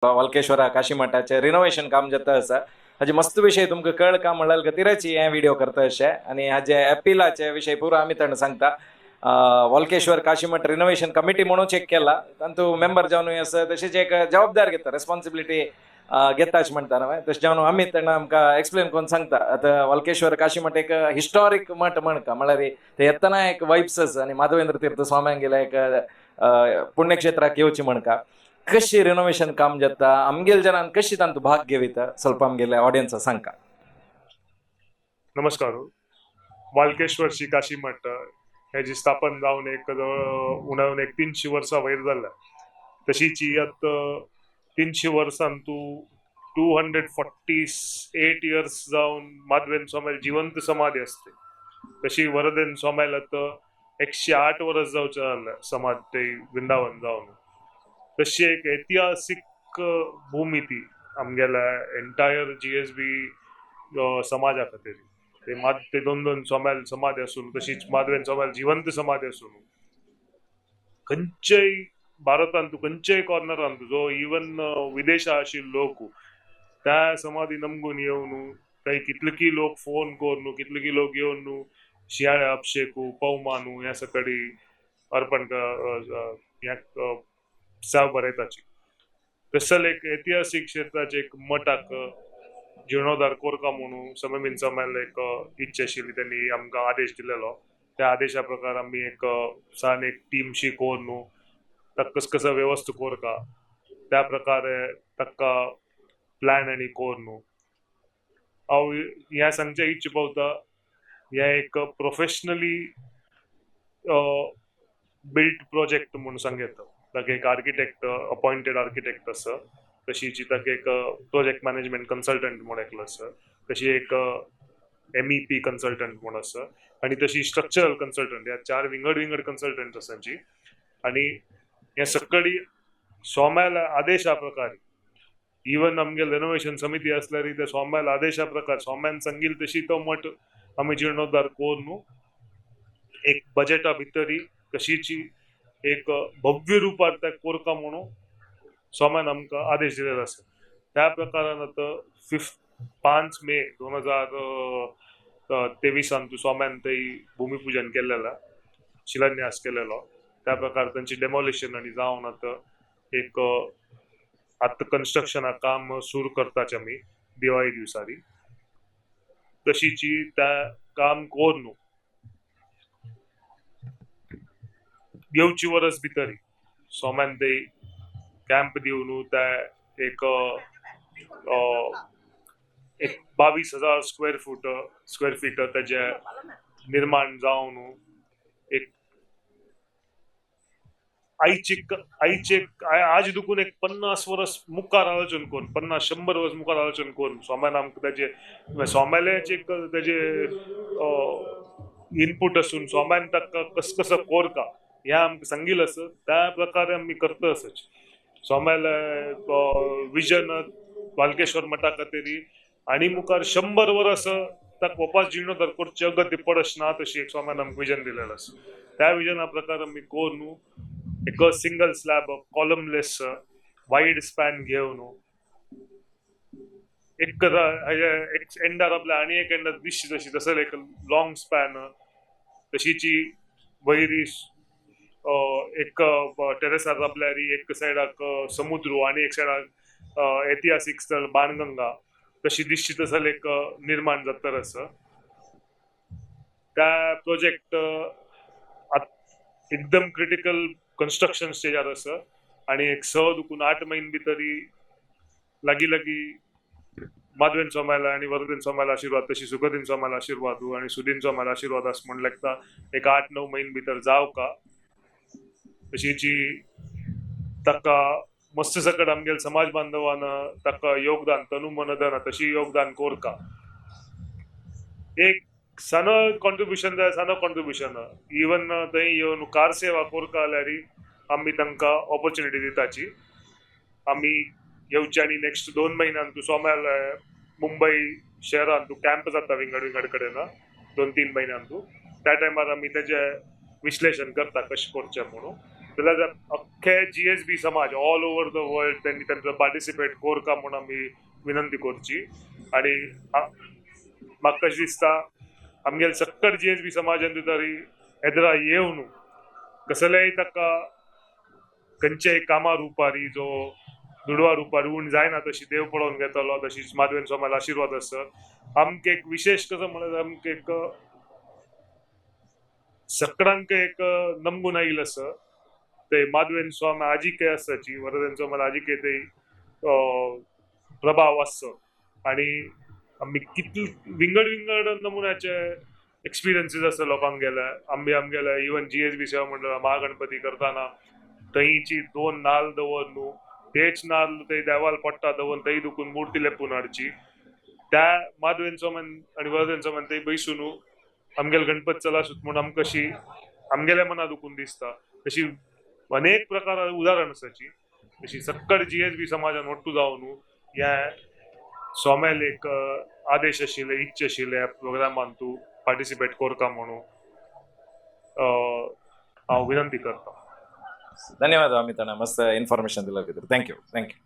वालकेश्वरा काशीमठाचे renovation काम जाता आसा. हाजे मस्त विशय तुमकां कळ का म्हणल्यार खातीरच हे व्हिडिओ करता अशें आनी हाजे एपिलाचे विशय पुरो आमी ताणें सांगता. वालकेश्वर काशीमठ रिनोव्हेशन कमिटी म्हणून चेक केला, तातूंत मेंबर जावन आसा, तशेंच एक जबाबदार घेता, रेस्पॉन्सिबिलिटी घेता अशें म्हणटा न्हय, तशें जावन आमी ताणें आमकां एक्सप्लेन करून सांगता. आतां वालकेश्वर काशीमठ एक हिस्टॉरीक मठ म्हणका, म्हळ्यार ते येतना एक वायब्स आसा आनी माधवेंद्र तीर्थ स्वाम्यांगेल्या एक पुण्यक्षेत्राक येवची म्हणका. कशी रिनोव्हेशन काम जाता, आमगेल जनान कशी तांतू भाग घेविता, ಸ್ವಲ್ಪ आमगेले ऑडियन्स सांगका. नमस्कार. वालकेश्वर श्री काशी मठ हेजी स्थापन जावन एक जवळ उणावन एक 300 वर्सां वयर जाल्या. तशीच ही आतां 300 वर्सान तूं 248 इयर्स जावन माधवेन स्वाम्याल जिवंत समाधी असते. तशी वरदेन स्वाम्याल आतां 108 वर्स जावचें जालें समाध ते वृंदावन जावन. तशी एक ऐतिहासीक भूमी ती आमगेल्या एंटायर GSB समाजा खातीर. ते मात ते दोन दोन स्वाम्याल समाधी आसून, तशीच माधवेन स्वाम्याल जिवंत समाधी आसून खंयचेय भारतांत खंयचेय कॉर्नरांत जो इवन विदेशा आशिल्लो लोक त्या समाधी नमगून येवन थंय कितलेकी लोक फोन करून, कितलेकी लोक येवन शियाळे अभिषेकू पवमानू ह्या सकडी अर्पण ह्या साव बरयताची. तसल एक ऐतिहासीक क्षेत्राचे एक मठाक जीर्णोद्धार कोरका म्हणून सममीन समायल एक इच्छा आशिल्ली, त्यांनी आमकां आदेश दिलेलो. त्या आदेशा प्रकार आमी एक सान एक टीमशी करून ताका कस कसो वेवस्था कोरका त्या प्रकारे ताका प्लॅन आनी करून हांव ह्या सांगच्या इच्छा पावता. हें एक प्रोफेशनली बिल्ट प्रोजेक्ट म्हूण सांग येता. ताका एक आर्किटेक्ट, अपॉयंटेड आर्किटेक्ट आसा, तशीच ताका एक प्रोजेक्ट मॅनेजमेंट कन्सल्टंट म्हूण एकलो आसा, तशी एक MEP consultant म्हूण आसा आनी तशी स्ट्रक्चरल कन्सल्टंट. ह्या 4 विंगड विंगड कन्सल्टंट आसा तांची. आनी हे सकडी सोम्याला आदेशा प्रकारे, इवन आमगे रेनोवेशन समिती आसल्यार त्या सोम्याला आदेशा प्रकार सोम्यान सांगील तशी तो मठ आमी जीर्णोद्धार करून एक बजेटा भितरी कशीची एक भव्य रुपार त्या कोरका म्हणून सोम्यान आमकां आदेश दिलेलो आसा. त्या प्रकारान आतां 5 मे 2023 सोम्यान थंय भूमिपूजन केलेला, शिलान्यास केलेलो. त्या प्रकार तांची डेमोलिशन आनी जावन आतां एक आतां कन्स्ट्रक्शना काम सुरू करताचे आमी दिवाळी दिवसांनी. तशीची त्या काम करून येवची वरस भितरी सोम्यान थंय कॅम्प दिवन त्या एक एक 22,000 स्क्वेअर फीट ताजे निर्माण जावन एक आयचे आज दुखून एक 50 वर्स मुखार आलोचन करून, 50-100 वर्स मुखार आलोचन करून सोम्यान आमकां ताजे सोम्यालेच एक ताजे इनपूट आसून सोम्यान ताका कस कसो कोरका हें आमकां सांगील आसा. त्या प्रकारे आमी करता आसच. सोम्याले विजन वालकेश्वर मठा खातीर आनी मुखार 100 वर्स ताका वापस जीर्णोद्धार करचे अगत्य पडश ना तशी एक सोम्यान आमकां विजन दिलेलें आसा. त्या विजना प्रकार आमी करून एक single slab columnless wide span घेवन एक एक एंडार आपल्या आनी एक एंडार दिसची तशी तसं एक लॉंग स्पॅन तशीची वयरी एक टेरेसार आपल्यार एक सायडाक समुद्र आनी एक सायडाक ऐतिहासीक स्थळ बाणगंगा तशी दिसची तसं एक निर्माण जाता आसा. त्या प्रोजेक्ट एकदम क्रिटिकल कन्स्ट्रक्शन स्टेजार आसा आनी एक 6 दुखून 8 म्हयने भितरी लागीं लागीं माधवेन स्वाम्याला आनी वरदेन स्वाम्याला आशिर्वाद, तशी सुखदीन स्वाम्याला आशिर्वाद आनी सुदीन स्वाम्याला आशिर्वाद आसा म्हूण लागता एक 8-9 म्हयने भितर जावं का. तशीची ताका मस्त सकट आमगेल समाज बांधवान ताका योगदान तनु मन धन तशी योगदान कोरका. एक सानो कॉन्ट्रिब्युशन जाय, सानो कॉन्ट्रिब्युशन इवन थंय येवन कार सेवा कोरका जाल्यार आमी तांकां ऑपॉर्च्युनिटी दिताची. आमी येवचे आनी नेक्स्ट 2 म्हयन्यान तूं सोम्याल मुंबय शहरान तूं कॅम्प जाता विंगड विंगड कडेन 2-3 म्हयन्यान तूं त्या टायमार आमी तेजें विश्लेशण करता कशें करचें म्हणून. जाल्यार अख्खे जीएसबी समाज ऑल ओवर the world त्यांनी तांकां पार्टिसिपेट करका म्हूण आमी विनंती करची. आनी म्हाका कशें दिसता, आमगेले सक्कड जीएसबी समाजान तरी येद्रा येवन कसलेय ताका खंयच्याय कामा रुपारी जो दुडवा रुपार उण जायना तशी देव पळोवन घेतलो, तशीच माधवेन स्वाम्याला आशिर्वाद आसत. आमकां एक विशेश कसो म्हळ्यार आमकां एक सकडांक एक नमगून आयिल्लें आसा ते माधवेन स्वामी आजिके आसाची, वरदेन स्वामी आजिके ते प्रभाव आसचो. आनी आमी कितले विंगड विंगड नमुन्याचे एक्सपिरियन्सीस आसा लोकांक गेले. आमी आमगेले इवन जीएसबी सेवा मंडळ महागणपती करतना थंयची 2 नाल्ल दवर न्हू, तेच नाल्ल ते देवाल पडटा दवर थंय दुखून मुर्ती लेपून हाडची. त्या माधवेन स्वामी आनी वरदेन स्वामी थंय बैसून आमगेले गणपती चलासूत म्हूण आमकां अशी आमगेल्या मना दुखून दिसता. तशी अनेक प्रकार उदाहरण आसाची. तशी सक्कड जीएसबी समाजान ಒಟ್ಟು जावन ह्या स्वाम्याले एक आदेश आशिल्ले, इच्छा आशिल्ले ह्या प्रोग्रामान तूं पार्टिसिपेट करता म्हणून हांव विनंती करता. धन्यवाद अमिताना, मस्त इन्फॉर्मेशन दिला खातीर. Thank you, thank you.